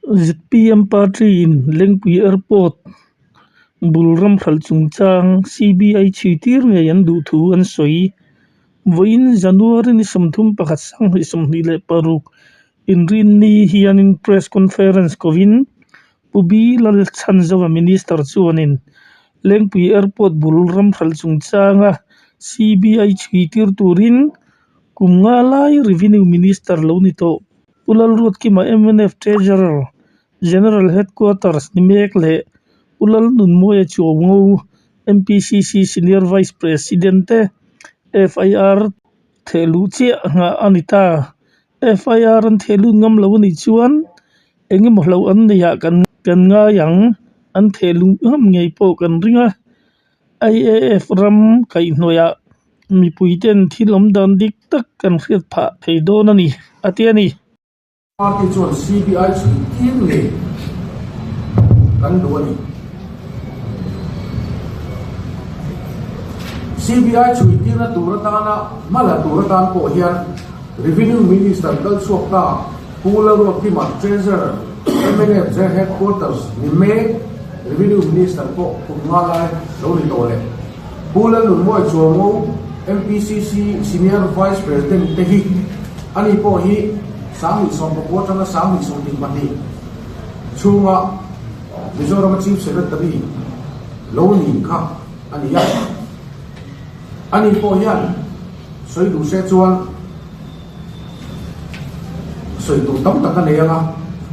Zpm party-in Lengpui Airport bul ram hralh chungchang CBI chhui tir ngei an duh thu an sawi. Vawiin January ni 31 2026 inrinni hianin Press Conference kovin Pu B Lalchhanzova Minister chuanin Lengpui Airport bul ram hralh chungchanga CBI chhui tir turin kum nga lai Revenue Minister lo ni tawh. Pu Lalruatkima mnf Treasurer, General Headquarters ni mek leh Pu Lalnunmawia Chuaungo MPCC Senior Vice President te FIR theh luh chiah nghah a ni ta. FIR an theh lut ngam lo a nih chuan eng emaw hlauh an neihah kan kan ngai ang, an theh luh ngam ngei pawh kan ring a. IAF ram kaihhnawihah mipuiten thil awm dan dik tak kan hriat phah thei dawn a ni, a ti a ni. Party chuan CBI chhui tir ngei kan duh a ni. CBI chhui tirna tur atana hma la tur atan pawh hian Revenue Minister kal chhuak ta Pu Lalruatkima Treasurer mnf J Headquarters ni mek Revenue Minister pawh kum nga lai lo ni tawh leh Pu Lalnunmawi Chuango MPCC Senior Vice President te hi ani pawh hi 2019 atanga 2022 chhunga Mizorama Chief Secretary lo ni kha a ni a. Ani pawh hian sawi duh se chuan sawi tur tam tak a nei ang a,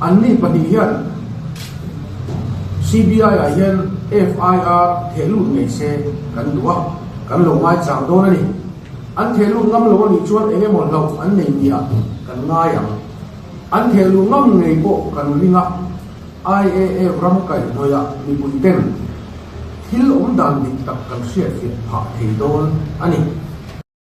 anni pahnih hian CBI ah hian FIR theh lut ngei se kan duh a, kan lo ngaichang dawn a ni. An theh lut ngam lo a nih chuan eng emaw hlauh an nei nia kan ngai ang. An theh luh ngam ngei pawh kan ring a, IAF ram kaihhnawih ah mipui ten thil awm dan dik tak kan hriatfiah phah thei dawn a ni.